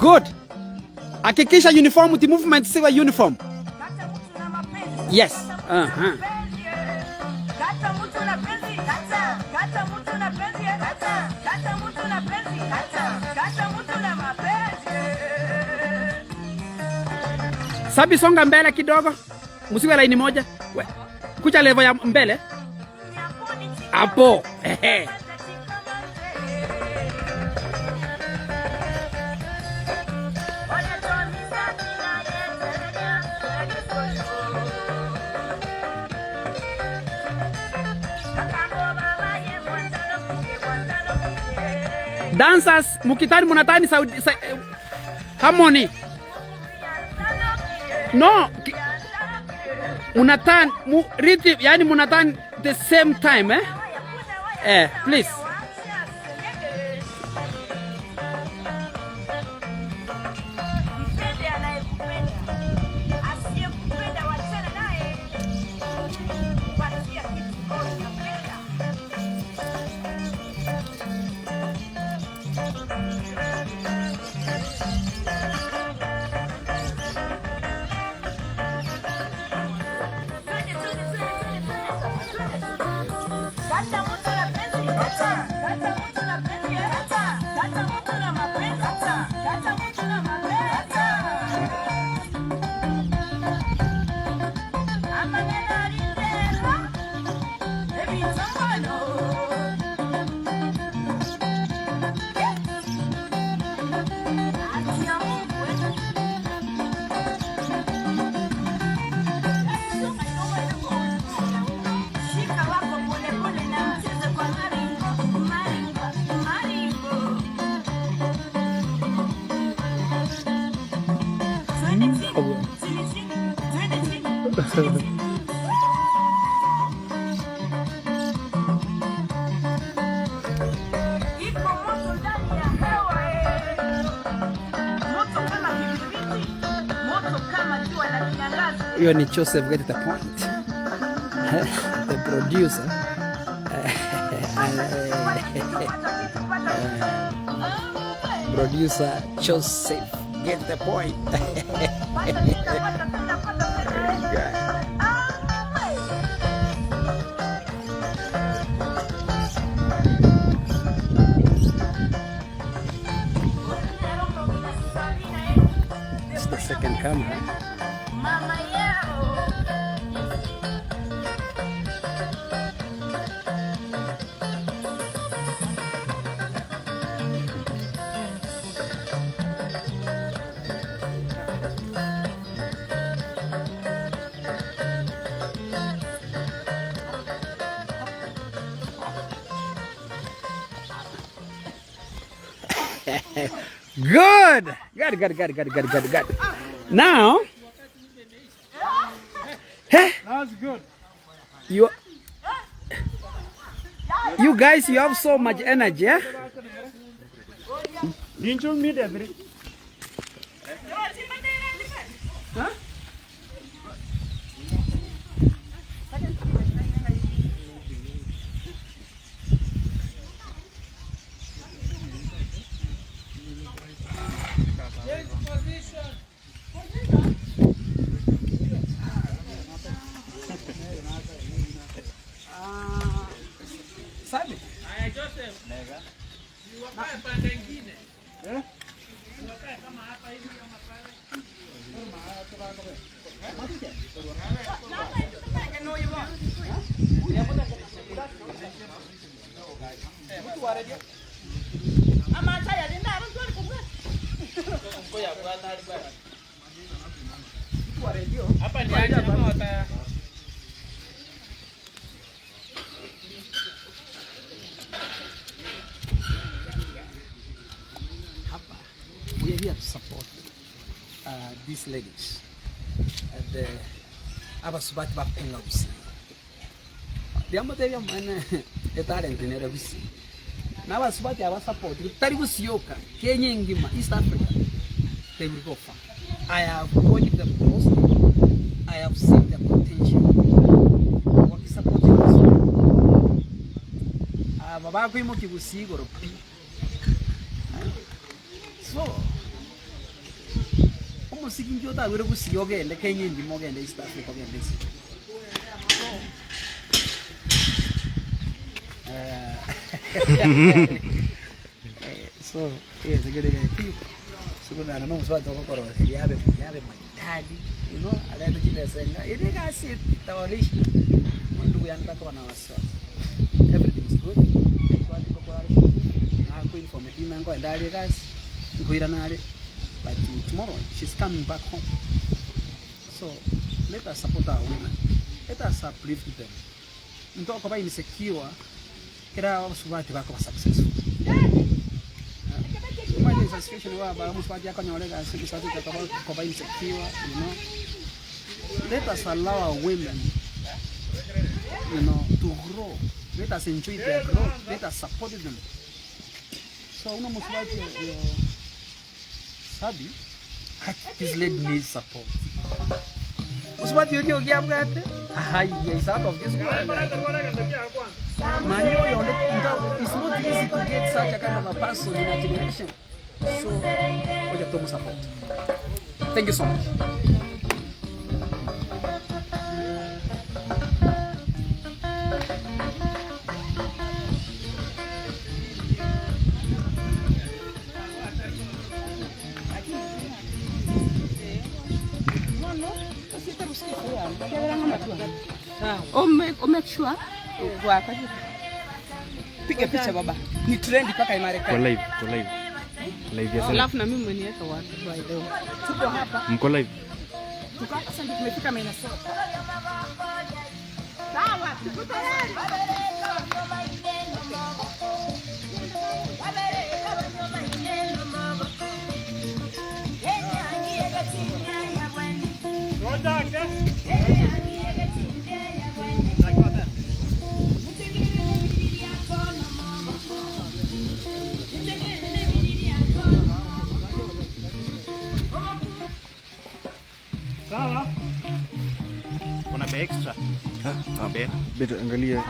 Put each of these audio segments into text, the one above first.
Good. Hakikisha uniformity movement siwe uniform. Yes. Uh-huh. Sabi songa mbele kidogo. Msiwe laini moja. We. Kucha level ya mbele. Hapo. Ehe. Dancers mukitani munatani saudi, sa, eh, harmony. No, munatan mu, rhythm, yani munatan the same time eh? Eh, please. Huyo ni Joseph get the point. The producer. Producer Joseph get the point. It's the second camera. Good. Good, good, good, good, good, good, good. Now, hey, That's good. You, you guys, you have so much energy, eh? Didn't you meet every? Huh? We are here to support uh, these ladies and uh, abasubati bapenga gusii riamotebia omwana etalent nere gusii na abasubati aba support tari gusii oka Kenya engima East Africa they will go far I have watched them closely I have seen their potential wakisupport vizuri. Aba bakoimokia gusii igoro pi. So, omosiki inki otagwere gusii ogende Kenya engima ogende East Africa ogende isiko. So, so egento kere gaki, sikundana na omosubati ogokoroseria abe buya abe maridadi, you know, arente chibesa enga, ere egasi etaoreishe, ndugu yane takoba na wasiwasi, everything is good, omosubati ngokora are shughuli, nakoinformeti ng'a nkoenda are egasi, nkoirana are, but tomorrow she's coming back home. So let us support our women, let us uplift them. Ntokoba insecure kera abasubati bakoba successful. Omanyete is a situation whereby omusubati akonyora egasi omusubati okoba koba insecure you know. Let us allow our women you know to grow, let us enjoy their growth, let us support them. So buna omusubati oyo Sabi, this lady needs support. Mosubati oria oria abwate, aye is out of this world. Mani oyo onde it's not easy to get such a kind of a person in a generation. So, oja tomu support. Thank you so much. O make sure gwaka. Piga picha baba. Ni trend mpaka Kwa Marekani. live, kwa live. Live ya Senate. Alafu na mimi umeniweka wapi by the way? Tuko hapa. Mko live. Tuko hapa sasa ndio tumefika Minnesota. Sawa, tuko tayari. Kuna be extra. Be. Beta angalia.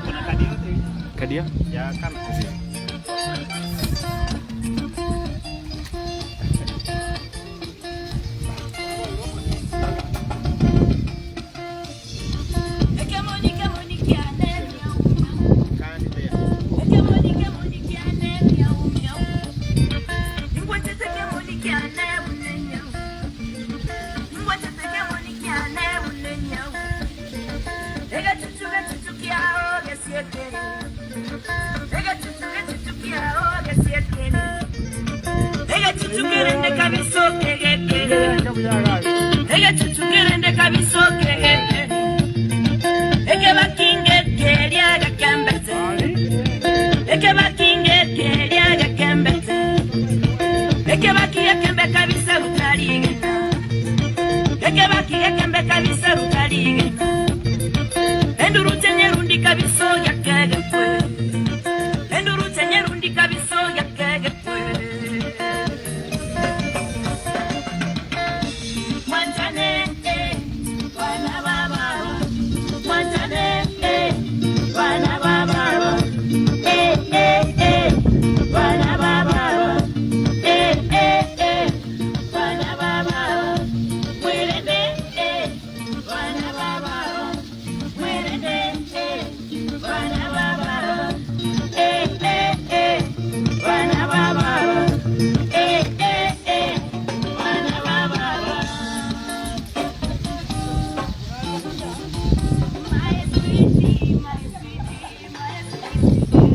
Kuna kadi yote Kadi ya? ya kama. Kadi there. Egechuchu kerende kabisa okegekere. Egechuchu kerende kabisa okegekere. Ekebaki ngekeria gekembete. Ekebaki ngekeria gekembete. Ekebaki gekembe kabisa rutarigena. Ekebaki gekembe kabisa rutarigena. Enduruche nyerundi kabisa oyakegetwe. Enduruche nyerundi kabisa oyakegetwe. Mwanchane, eh, bana ba baba. Mwanchane, eh, bana ba baba. Eh, eh, eh, bana ba baba. Eh, eh, eh, bana ba baba. Mwerende, eh, bana ba baba. Mwerende, eh, bana ba baba. Eh, eh, eh, bana ba baba. Eh, eh, eh, bana ba baba. My sweetie, my sweetie, my sweetie.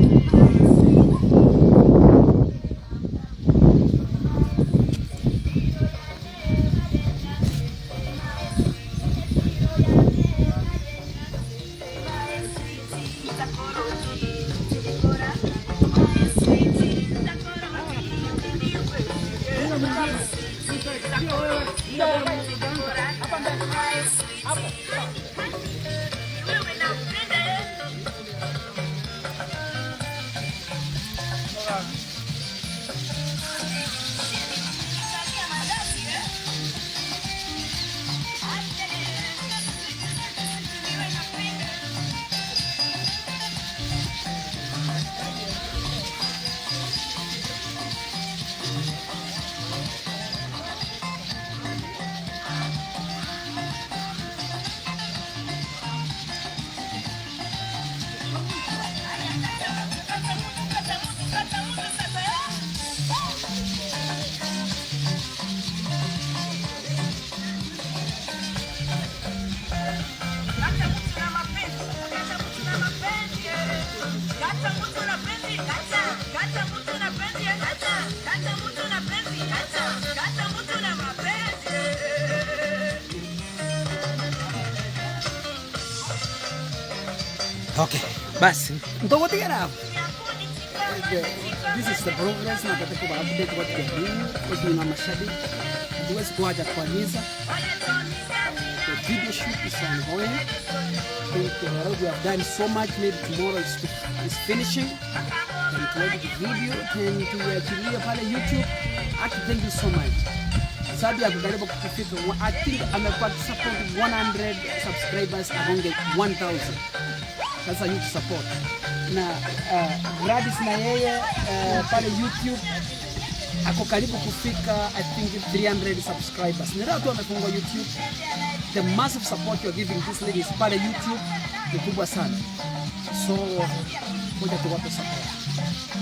Okay, basi ntogotigera abo. This is the progress na nataka kuwa update what we are doing because ni mashabiki. Hatuwezi kuacha kuagiza. The video shoot is ongoing. I think we have done so much. Maybe tomorrow is finishing. Then tuweke the video, then tuiachilie pale YouTube. Aki, thank you so much. Sabi ako karibu kufika, I think amekuwa support 100 subscribers agonge 1000. Sasa huge support na Gladys na yeye pale YouTube ako karibu kufika I think 300 subscribers. Ni leo tu amefungua YouTube. The massive support you are giving this ladies pale YouTube ni kubwa sana. So moja tuwape support.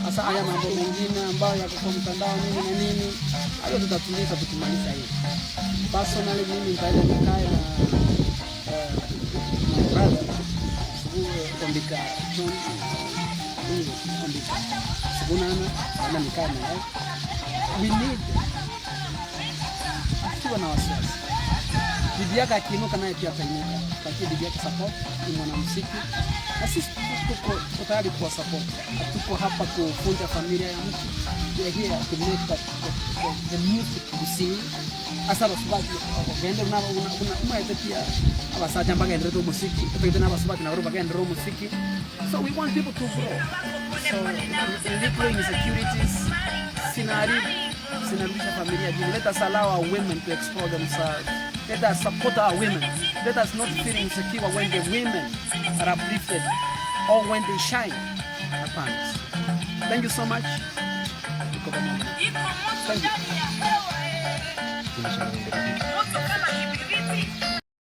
Sasa haya mambo mengine ambayo yako kwa mtandao nini na nini, hayo tutatuliza tukimaliza hii. Personally mimi nitaenda nikae na my brother Sugu Ombika John huyu Ombika Sugunana, naenda nikae na yeye. We need tuwe na wasiwasi. Bibi yake akiinuka naye pia atainuka. Patie bibi yake support, ni mwanamuziki na sisi tuko tayari kuwa support. Hatuko hapa kuvunja familia ya mtu. We are here to make the music we sing. Asa basubati ogende una una una umaete pia abasacha mbagenderete omuziki totagete na abasubati nabo bagenderere omuziki. So we want people to grow. So little insecurities sinaharibu zinarudisha familia juu. Let us allow our women to explore themselves. Let us support our women. Let us not feel insecure when the women are uplifted or when they shine. Hapana. Thank you so much. Tuko pamoja. Thank you. Finish.